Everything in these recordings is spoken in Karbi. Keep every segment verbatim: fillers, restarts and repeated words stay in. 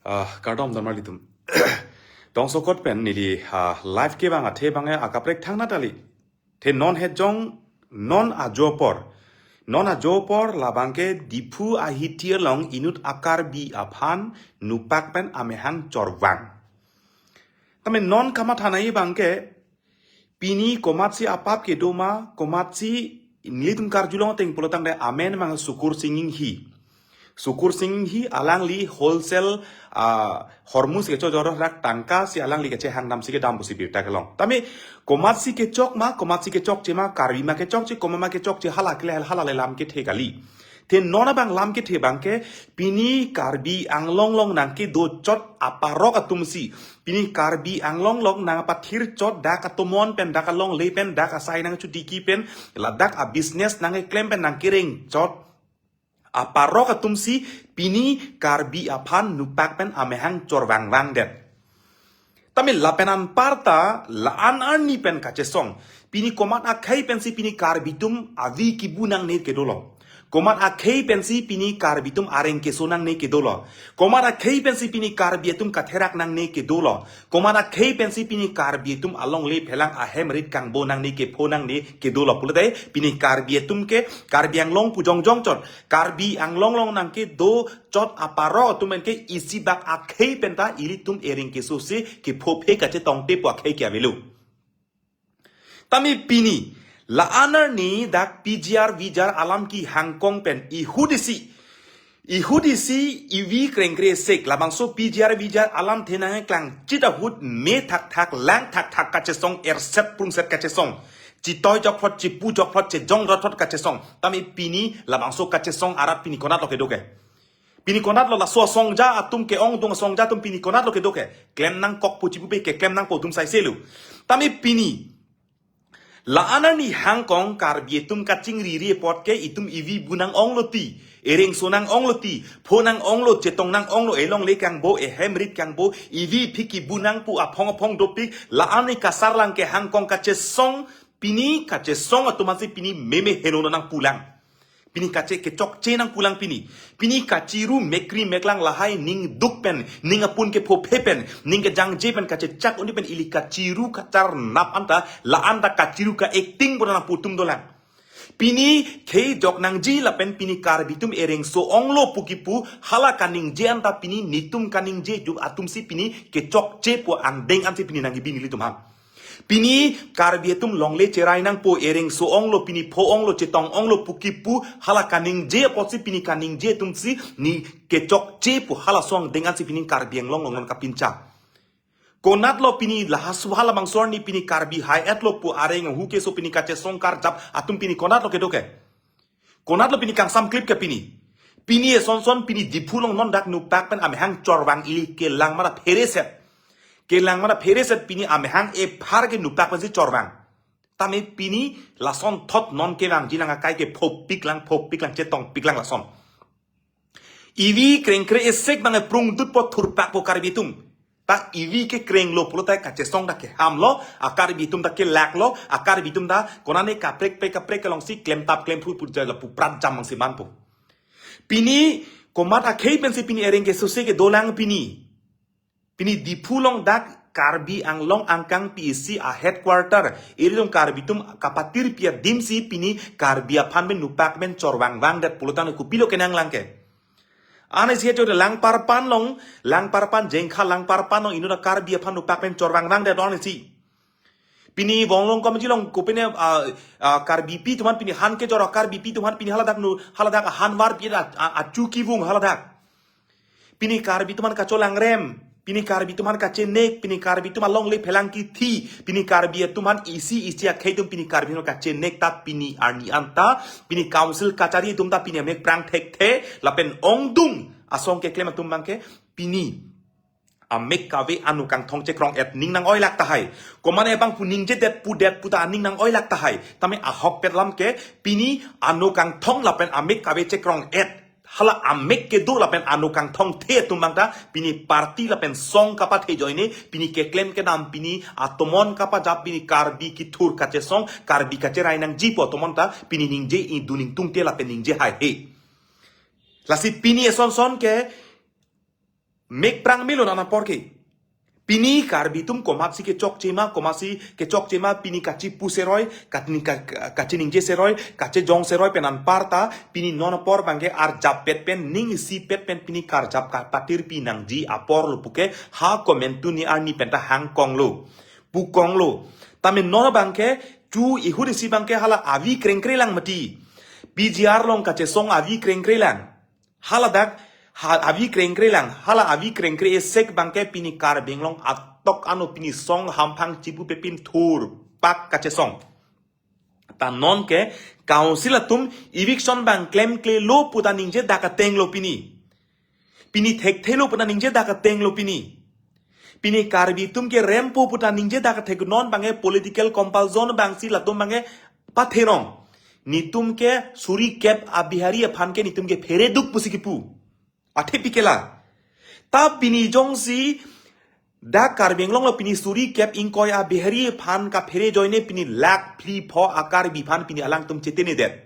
Ah, kardom don marlitum. Tongsekot pen neli, ah, live kevang athe abangke akaprek thangnat kali. The non hejong, non ajo apor. Non ajo apor labangke Diphu ahithi along inut a-Karbi aphan nupak pen amehang chorvang. Tame non kamatha nangji abangke pini komatsi apap kedo ma, komatsi nelitum karjulong ateng pulotangte amen abang Sukursing Enghi. Sukursing Enghi alangli wholesale, ah, hormuz kechojor rak tangka si alangli kechehang damsi kedam pusi birta kelong. Tame komatsi kechok ma, komatsi kechokche ma, Karbi ma kechokche, komat ma kechokche, hala kele hala le lam kethe kali. The non abang lam kethe abangke pini Karbi Anglong along nangkedo chot aparok atumsi, pini Karbi Anglong along nangpathir chot dak atomon pen, dak alongle pen, dak asai nangchudiki pen, ladak a-business nangkeklem pen nangkereng chot aparok atumsi pini Karbi aphan nupak pen amehang chorvangvangdet. Tame lapen anparta la-an arni pen kachesong. Pini komat akhei pensi pini Karbi atum avi kibu nangne kedolo. Komat akhei pensi pini Karbi atum areng keso nangne kedolo. Komat akhei pensi pini Karbi atum katherak nangne kedolo. Komat akhei pensi pini Karbi atum alongle phelang ahem rit kangbo nangne kepho nangne kedolo pulote pini Karbi atum ke Karbi Anglong pu jongjong chot. Karbi Anglong along nangkedo chot aparok atum pen ke isi bak akhei penta ilitum ereng keso si kepho phe kachetongte pu akhei ke avelo. Tame pini la-an arni dak P G R V G R alam kehangkong pen ihut isi, ihut isi ivi krengkre sek labangso P G R V G R alamthe nangklang chit ahut me thakthak lang thakthak kachesong, erset prungset kachesong. Chitoi jokphot, chipu jokphot, chejong jokphot kachesong. Tame pini labangso kachesong arat pini konatlo kedo ke? Pini konatlo laso asongja atum ke-ongdung asongja atum pini konatlo kedo ke? Klem nangkok pu chipupe keklem nangpo atum saiselo. Tame pini la-an arni hangkong Karbi atum kachingriri apot ke itum ivi bu nang-onglo ti, ereng so nang-onglo ti, pho nang-onglo, chetong nang-onglo, elongle kangbo, ehem rit kangbo, ivi phi kibu nang pu aphong aphong dopik, la-an arni kasarlang kehangkong kachesong, pini kachesong atum ansi pini meme heno nangpulang. Pini kache kechokche nangpulang pini. Pini kachiru mekri meklang lahai ning duk pen, ning apun kepho phe pen, ning kejangje pen kachechak un-e pen ili kachiru kacharnap anta, la-anta kachiru ka-acting pura nangpu atum dolang. Pini khei jok nangji lapen pini Karbi atum ereng so-onglo pu kipu hala kaningje anta pini nitum kaningje juk atumsi pini kechokche pu angdeng ansi pini nangkebi nelitum aphan. Pini Karbi atum longle cherai nangpo, ereng so-onglo, pini pho-onglo, chetong-onglo pu kipu hala kaningje apotsi pini kaningje atumsi ni kechokche pu halaso angdeng ansi pini Karbi Anglong along non kapincha. Konatlo pini lahaso halabangso arni pini Karbi hai-etlo pu areng ahu keso pini kachesong karjap atum pini konatlo kedo ke? Konatlo pini kangsam klip ke pini? Pini eson son pini Diphu along non dak nupak pen amehang chorvang ili kelang mara phereset. Kelang mara phereset pini amehang ephar ke nupak pensi chorvang. Tame pini lason thot non kevangji nang akai ke phopik lang, phopik lang, chetongpik lang lason. Ivi krengkre esek bang eprungdutpo, thurpakpo Karbi atum. Ta ivi kekrenglo pulote kachesong ta kehamlo, a-Karbi atum ta kelaklo, a-Karbi atum ta konane kaprek pe kaprek kelongsi klemtap klemphru put jai lapu prat jam angsi manpo. Pini komat akhei pensi pini ereng keso si kedolang pini? Pini Diphu along dak Karbi Anglong angkang P A C a-headquarter, ilitum Karbi atum kapathir pi adimsi pini Karbi aphan pen nupak pen chorvangvangdet pulotangte kopilo kenanglang ke? Anisi ajo de Langparpan along, Langparpan, Jengkha Langparpan along inut a-Karbi aphan nupak pen chorvangvangdet anisi. Pini Wonglong Komji along kopine, ah, ah, Karbipi atum aphan pini han kejor, Karbipi atum aphan pini haladak nu, haladak ahan varpi a, a, achu kevung haladak. Pini Karbi atum aphan kacholangrem, pini Karbi atum aphan kachenek, pini Karbi atum alongle phelang kithi, pini Karbi atum aphan isi isi akhei atum pini Karbi atum kachenek ta pini arni anta, pini council kachari atum ta pini amek prang thekthe, lapen ongdung asong keklem atum abangke, pini amek kave ano kangthong chekrong-et ning nang-oilak tahai. Komane bang pu ningjedet pudet puta ning nang-oilak tahai. Tame ahokpet alam ke pini ano kangthong lapen amek kave chekrong-et. Hala amek kedo lapen ano kangthongthe atum abang ta pini party lapen song kapathe ajoine pini keklem kedam pini atomon kapajap pini Karbi kethur kachesong Karbi kacherai nangjipo atomon ta pini ningje idu ningtungte lapen ningje haihe. Lasi pini eson son ke Mek prang melo non apor ke. Pini Karbi atum komatsi kechokche ma, komatsi kechokche ma, pini kachipu seroi, katni ka-, ka-, kachiningje seroi, kachejong seroi pen anparta, pini non apor abangke arjap pet pen, ning isi pet pen pini karjap kapatir pinangji apor lo puke, ha komantu ni arni penta hang konglo, pu konglo. Tame non abangke, chu ihut isi abangke hala avi krengkre lang mati. P G R along kachesong avi krengkre lang. Haladak, ha, avi krengkre lang, hala avi krengkre esek abangke pini Karbi Anglong atok ano pini song hamphang chipu pepin thur pak kachesong. Ta non ke council atum eviction abang klemklelo puta ningje dak ateng lo pini. Pini thekthelo puta ningje dak ateng lo pini. Pini Karbi atum ke rempo puta ningje dak athek non abangke political compulsion abangsi latum abangke pathenong. Nitum ke suri kep a Bihari aphan ke nitum ke phere duk pusi kipu. Athe pikela. Ta pini jongsi dak Karbi Anglong lo pini suri kep ingkoi a Bihari aphan kaphere ajoine pini lakh phli pho a Karbi aphan pini alangtum chetene det.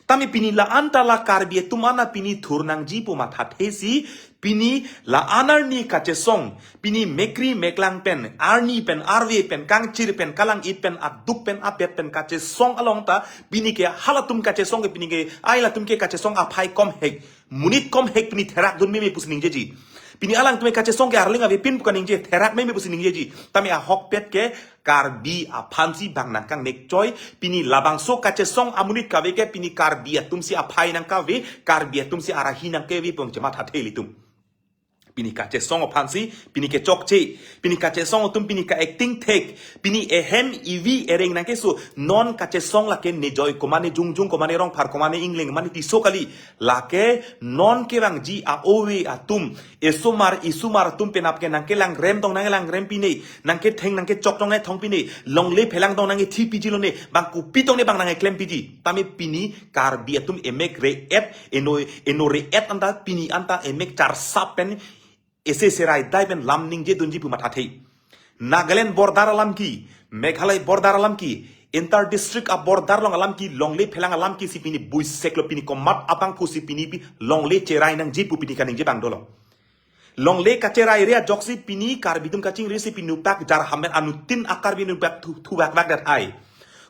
Tame pini la-an ta la Karbi atum ana pini thur nangji pu mathathe si, pini la-an arni kachesong, pini mekri meklang pen, arni pen, arve pen, kangchir pen, kalang-it pen, aduk pen, abet pen kachesong along ta, pini ke halatum kachesong ke pini ke, ai latum ke kachesong aphai kom hek, monit kom hek pini therak dun meme pusi ningjeji. Pini alangtum ke kachesong ke arleng avepin pu kaningje, therak meme pusi ningjeji. Tame ahokpet ke Karbi aphansi bang nangkangnek choi, pini labangso kachesong amonit kave ke pini Karbi atumsi aphai nangkave, Karbi atumsi arahi nangkave pu chemathathe ilitum. Pini kachesong aphansi, pini kechokche, pini kachesong atum pini ka-acting thek, pini ehem evi ereng nangkeso, non kachesong lake nejoi komane Jongjung, komane Rongphar, komane Ingleng, komane Tisso kali, lake non kevangji a-ove atum, esomar, esomar atum penap ke nangkelang rem tong nangkelang rem pine, nangketheng nangkechok tong nangkethong pine, longle phelang tong nangkethi piji lone, bang kopi tong ne bang nangkeklem piji. Tame pini Karbi atum emek re-et, eno, eno re-et anta pini anta emek charsap pen ese serai dai pen lam ningje dunji pu mathathe. Nagaland border alam ke, Meghalaya border alam ke, inter district a border along alam ke, longle phelang alam ke si pini buisek lo pini komat abangphu si pini pi longle cherai nangji pu pini kaningje bang dolo. Longle kacherai re ajoksi pini Karbi atum kachingri si pini upak jar hamen anuttin a Karbi atum upak thu, thuvak vak det hai.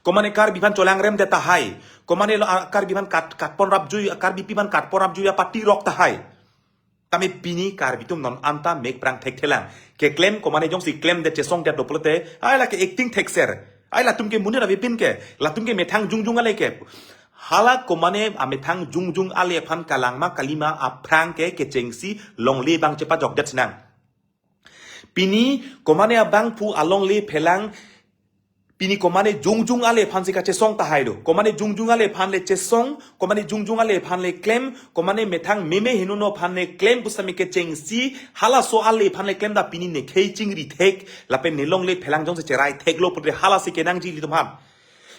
Komane Karbi aphan cholang rem det tahai. Komane lo a Karbi aphan kat, katpon rapjui, a Karbipi aphan katpon rapjui apati rok tahai. Tame pini Karbi atum non anta mek prang thekthelang. Keklem komane jongsi klem det chesong det do pulote, ai lake acting thekser. Ai latum ke monit avepin ke, latum ke methang Jongjung ale ke. Hala komane amethang Jongjung ale aphan kalang ma kali ma aphrang ke kechengsi longle bang chepajok det sinang. Pini komane abangphu alongle phelang, pini komane Jongjung ale aphansi kachesong tahai do. Komane Jongjung ale aphan le chesong, komane Jongjung ale aphan le klem, komane methang meme henono aphan le klem pusitame kechengsi, halaso ale aphan le klem ta pini nekhei chingri thek, lapen ne longle phelang jongsi cherai thek lo pute halasi kenangji ilitum aphan.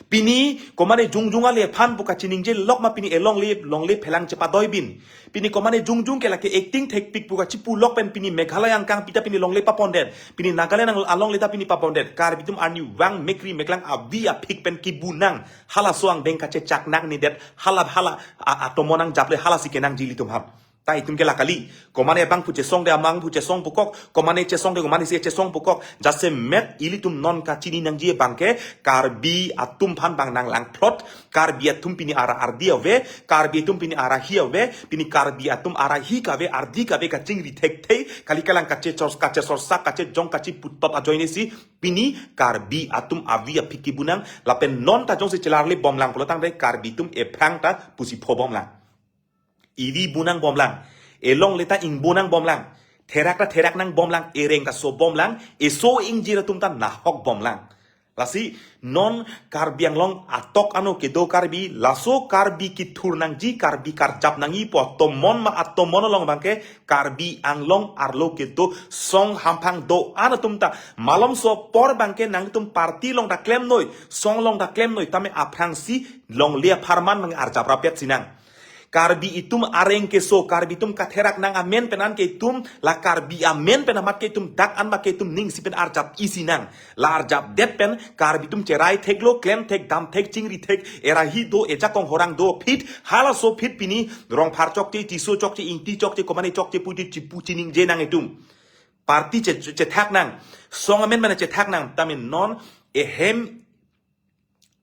Pini komane Jongjung ale aphan pu kachiningje lok ma pini elongle, longle phelang chepadoi bin. Pini komane Jongjung ke lake acting thekpik pu kachipu lok pen pini Meghalaya angkang pita pini longle papon det. Pini Nagaland ang alongle ta pini papon det. Karbi atum arnivang mekri meklang avi aphik pen kibu nang. Halaso angdeng kachechak nang ni det. Hala hala a, atomon nangjaple halasi kenangji ilitum aphan. Ta itum ke la kali. Komane abangphu chesong de amangphu chesong pukok. Komane chesong de komane si chesong pukok. Jasemet ilitum non kachini nangji abangke Karbi atum aphan bang nanglang phlot. Karbi atum pini ara ardi ave. Karbi atum pini arahi ave. Pini Karbi atum arahi kave ardi kave kachingri thekthei. Kali kalang kachechor, kachesorsak, kachejong, kachiputot ajoine si. Pini Karbi atum avi aphik kibu nang. Lapen non ta jongsi chelarle bomlang pulo tangte Karbi atum ephrang ta pusi pho bomlang. Ivi bu nang bomlang. Elongle ta ingbu nang bomlang. Therak ta therak nang bomlang. Ereng ta so bomlang. Eso ingjir atum ta nahok bomlang. Lasi non Karbi Anglong atok ano kedo Karbi, laso Karbi kithur nangji, Karbi karjap nangji pu atomon ma atomon along abangke Karbi Anglong arlo kedo song hamphang do-an atum ta malomso apor abangke nangtum party along ta klemnoi, song along ta klemnoi, tame aphrangsi longle apharman nang arjap rapet sinang. Karbi itum areng keso, Karbi itum katherak nang amen pen an ke itum, la Karbi amen pen amat ke itum dak an ba ke itum ning isi pen arjap isi nang. La arjapdet pen Karbi itum cherai theklo, klem thek, dam thek, chingri thek, era hi do, ejakong horang do, phit, halaso phit pini, Rongphar chokche, Tisso chokche, Ingti chokche, komane chokche, puji chipu chiningje nang itum. Party che, che, chethak nang, song amen pen chethak nang, tame non, ehem,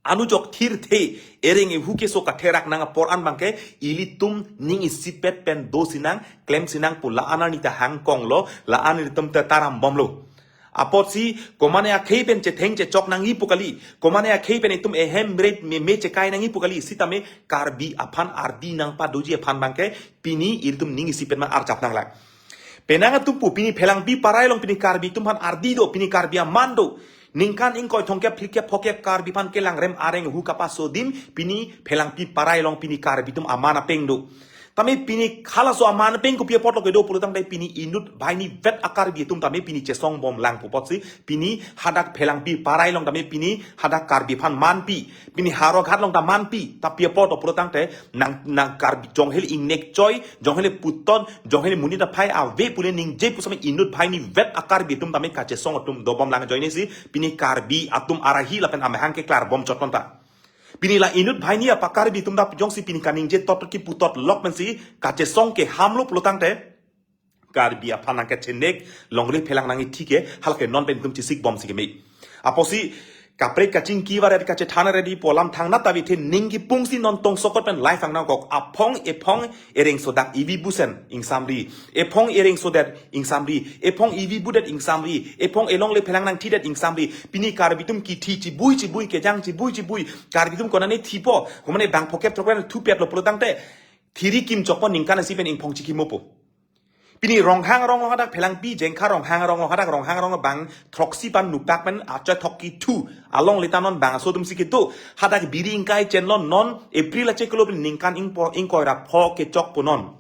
anujok thirthe, ereng ehu keso katherak nang apor an bangke, ilitum ning isipet pen do sinang, klem sinang pu la-an arni ta hangkonglo, la-an ilitum ta taram bomlo. Apotsi, komane akhei pen chetheng chechok nangji pu kali, komane akhei pen itum ehem ret me, me chekai nangji pu kali, sitame Karbi aphan ardi nangpadoji aphan bangke, pini ilitum ning isipet ma arjap nanglang. Penang atum pu pini Phelangpi parai along pini Karbi atum aphan ardi do, pini Karbi aman do. Ningkan ingkoi thomkep phlikep phokep Karbi aphan kelangrem areng hu kapaso adim, pini Phelangpi parai along pini Karbi atum aman apeng do. Tame pini halaso aman apeng kopi apotlo kedo pulo tangte pini inut banghini vet a-Karbi atum tame pini chesong bomlang pu apotsi, pini hadak Phelangpi parai along tame pini hadak Karbi aphan manpi, pini Howraghat along ta manpi, ta pi apotlo pulo tangte nang, nang Karbi jong hel ingnek choi, jong hel putot, jong hel monit aphai ave pule ningje pusitame inut banghini vet a-Karbi atum tame kachesong atum dobomlang ajoine si, pini Karbi atum arahi lapen amahang keklar bom chot anta. Pini la inut banghini apa Karbi atum ta jongsi pini kaningje tot ki putot lok pensi kachesong ke hamlo pulo tangte, Karbi aphan nangkachenek, longle phelang nangji thike, halake non pen itum chesik bomsi keme. Apotsi, kaprek kachingki varet kachethan ready pu alam thangnat ta bithe ning kipungsi non tongsokot pen live ang nangkok. Aphong ephong ereng sodak ivi busen ingsamri. Ephong ereng sodet ingsamri. Ephong ivi budet ingsamri. Ephong elongle phelang nangthidet ingsamri. Pini Karbi atum kithi chibui chibui kejang chibui chibui. Karbi atum konane thipo. Komane bang phokep throkep thupetlo pulo tangte, thiri kim chokpo ningkan isi pen ingphong chikimopo. Pini Ronghang arong along hadak Phelangpi Jengkha Ronghang arong along hadak Ronghang arong bang throksi pen nupak pen achoi thok kithu along le ta non bangso atum si kedo. Hadak biri ingkai chenlo non April achiklo pen ningkan ingpo ingkoi ra pho kechokpo non.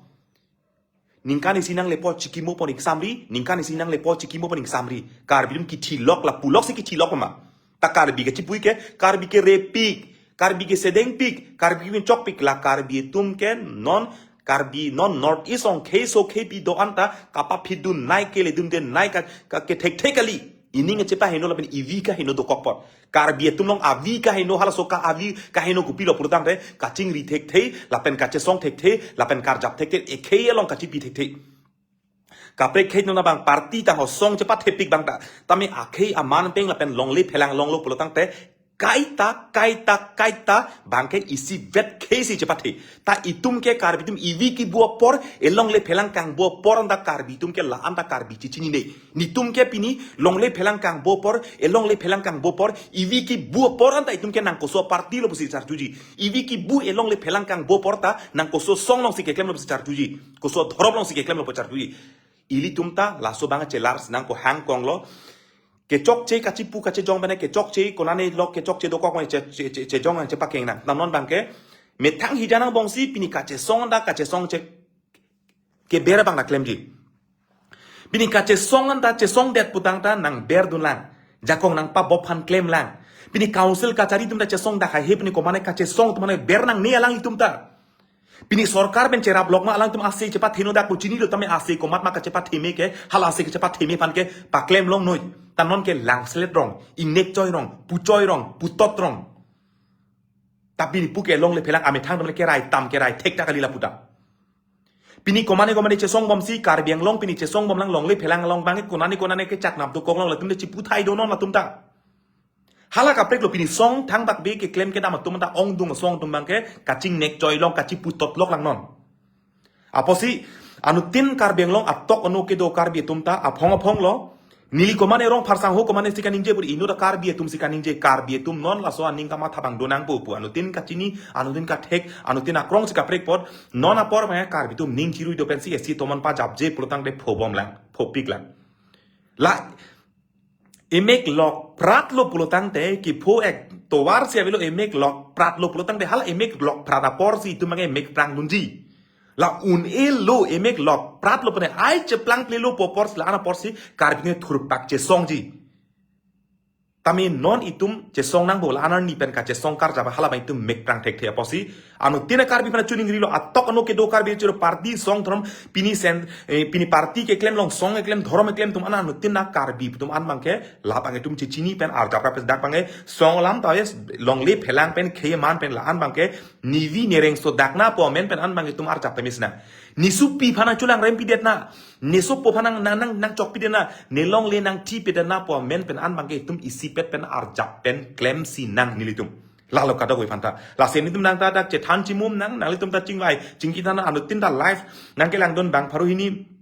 Ningkan isi nanglepo chikimopo ingsamri, ningkan isi nanglepo chikimopo ingsamri. Karbi atum kithilok la pulok si kithilok ma. Ta Karbi kachipui ke, Karbi kerepik, Karbi kesedengpik, Karbi kepinchokpik la Karbi atum ke non, Karbi non North East along khei so khei pi do anta, kapaphidun nai keledunde nai ka, ka kethekthek kali. Ining chepaheno lapen ivi kaheno dokok apot. Karbi atum along avi kaheno halaso ka avi kaheno kopilo pulo tangte, kachingri thekthe, lapen kachesong thekthe, lapen karjap thekthe, ekhei along kachipi thekthe. Kaprek khei non abang party ta ho song chepathepik bang ta. Tame akhei aman peng lapen longle phelang longlo pulo tangte, kaita, kaita, kaita, bangke isi vet khei si chepathe. Ta itum ke Karbi atum ivi kibu apor, elongle phelang kangbu apor anta Karbi atum ke la anta Karbi chichinine. Nitum ke pini, longle phelang kangbu apor, elongle phelang kangbu apor, ivi kibu apor anta itum ke nang koso party lo pusi charjuji. Ivi kibu elongle phelang kangbu apor ta, nang koso song along si keklemlo pusi charjuji. Koso dhorom along si keklemlo pusi charjuji. Ilitum ta, laso bang chelar nangko hangkonglo. Kechokche kachipu kachejong bene kechokche konane lok kechokche dokok mai che, che, che, chejong nang chepakeng nang. Tam non bangke, methang hija nang bongsi pini kachesong anta kachesong che keber bang na klemji. Pini kachesong anta chesongdet pu tangte nang berdunlang. Jakong nangpabop aphan klemlang. Pini council kachari atum ta chesong dak hai he pini komane kachesong atum mane ber nangne alang itum ta. Pini sorkar pen cherap lok ma alang atum ase chepatheno dak pu chinilo tame ase komat ma kachepatheme ke hala ase kachepatheme aphan ke paklem longnoi. Ta non ke langselet rong, ingnek choi rong, puchoi rong, putot rong. Ta pini pu ke longle phelang amethang atum le kerai tam kerai thek ta kali lapu ta. Pini komane komane chesong bomsi Karbi Anglong pini chesong bomlang longle phelang along bang konane konane kechak nap dokok long latum de chiputhai do non latum ta. Hala kaprek lo pini song thangbak be keklem kedam atum ta ongdung song atum bangke kachingnek choi long kachiputot lok lang non. Apotsi anuttin Karbi Anglong atok ono kedo Karbi atum ta aphong aphong lo. Neli komane Rongphar sangho komane si kaningje puri inut a Karbi atum si kaningje Karbi atum non laso aning kamatha bang donang pu pu anuttin kachini anuttin kathek anuttin akrong si kaprek apot non apor ma Karbi atum ning chirui do pensi esi tomon pajapje pulo tangte phobom lang phopik lang. La emek lok prat lo pulo tangte kipho ek tovar si avelo emek lok prat lo pulo tangte hala emek lok prat apor si itum mange emek prang dunji. La un-e lo emek lok prat lo pene ai cheplang ple lo pu apor si la an apor si Karbi ne thurpak chesongji. Tame non itum chesong nangpo, la-an arni pen kachesong karjap hala abang itum mek prang thekthe apotsi. Anuttin a Karbi aphan chuning rilo, atok ano kedo Karbi choro party song throm pini sen, eh, pini party keklem long song keklem dhorom keklem atum an anuttin a Karbi atum an abangke la abang itum chechini pen arjap rap dak abangke song alam ta yes longle phelang pen khei man pen la-an abangke nevi nereng so dak na po amen pen an abangke itum arjap temis na. Nesopi aphan nangchelang rem pidet na. Nesopo aphan nang, nang, nang, nangchok pidet na. Nelongle nangthi pidet na po amen pen an abangke itum isipet pen arjap pen klemsi nang nelitum. Lalo kadokave aphan ta. Lasi nelitum nang ta dak chethan chimum nang, nanglitum ta chingvai, chingki than anuttin ta live nangkelangdun bang pharo hini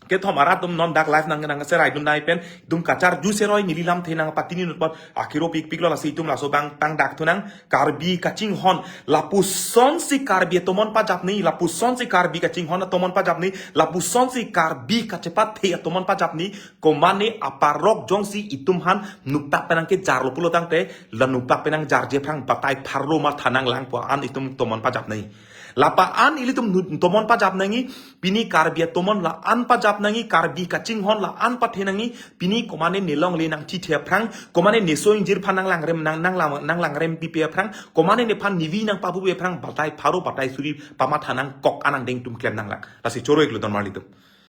kethom arat atum non dak live nang, nangserai dun nai pen itum kacharju seroi neli lamthe nangpatini nutpot akhiro pikpiklo, lasi itum laso abang tang dak thu nang. Karbi kachinghon lapusonsi Karbi atomon pajapni, lapusonsi Karbi kachinghon atomon pajapni, lapusonsi Karbi kachepathe atomon pajapni, komane aparok jongsi itum aphan nuktak pen nangkejarlo pulo tangte, la nuktak pen nangjarji aphrang batai pharo matha nanglang po an itum tomon pajapni. Lapa an ilitum nu-, tomon pajap nangji, pini Karbi atomon la-an pajap nangji, Karbi kachinghon la-an pathe nangji, pini komane nelongle nangthithe aphrang, komane neso ingjir aphan nanglangrem nang, nanglang, nanglangrem pipe aphrang, komane nephan nevi nangpabupe aphrang, batai pharo batai suri pamatha nangkok an angdeng itum klem nanglang. Lasi choro iklo don marlitum.